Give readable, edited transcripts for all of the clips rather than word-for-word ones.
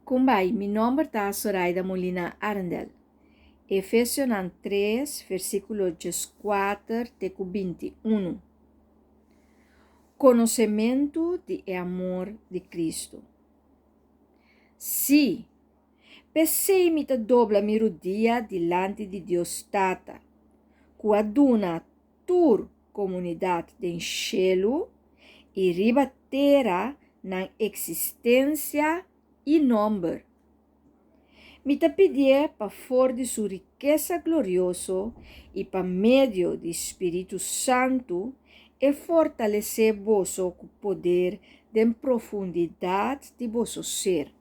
Kumbai, mi nòmber ta Soraida Molina Arendel. Efesionan 3, versíkulo 14 te ku 21. Konosementu di e amor di Kristu. Sí, p'esei mi ta dobla mi rudia dilanti di Dios Tata, ku a duna tur komunidat den shelu i riba tera nan eksistensia i nòmber. Mi ta pidié pa for di su rikesa glorioso i pa medio di spiritu santu e fortalesé boso ku poder den profundidat di boso ser.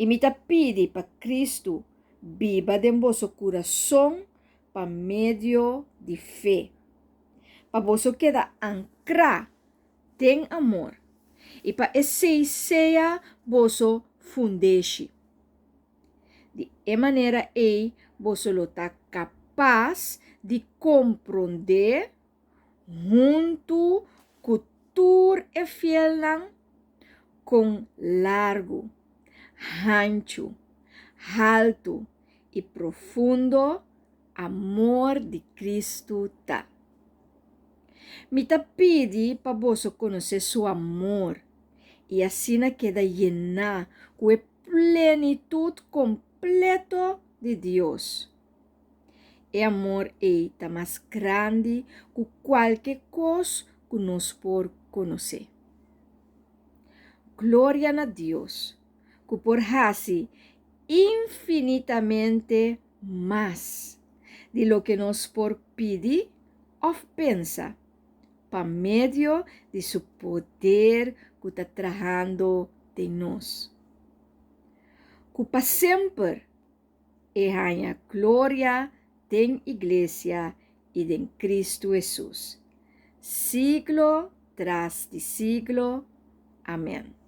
I mi ta pidi pa Kristu biba den boso kurason pa medio di fe, pa boso keda ankrá den amor i pa esei sea boso fundeshi. Di e manera ei boso lo ta kapas di komprondé huntu ku tur e fielnan kon largu, hanchu, haltu i profundo amor di Kristu ta. Mi ta pidi pa boso konosé su amor i asina keda yená ku e plenitut kompleto di Dios. E amor ei ta mas grandi ku kualke kos ku nos por konosé. Gloria na Dios ku por hasi infinitamente mas di loke nos por pidi òf pensa, pa medio di su poder ku ta trahando den nos. Ku pa semper e haña gloria den iglesia i den Kristu Hesus, siglo tras di siglo. Amèn.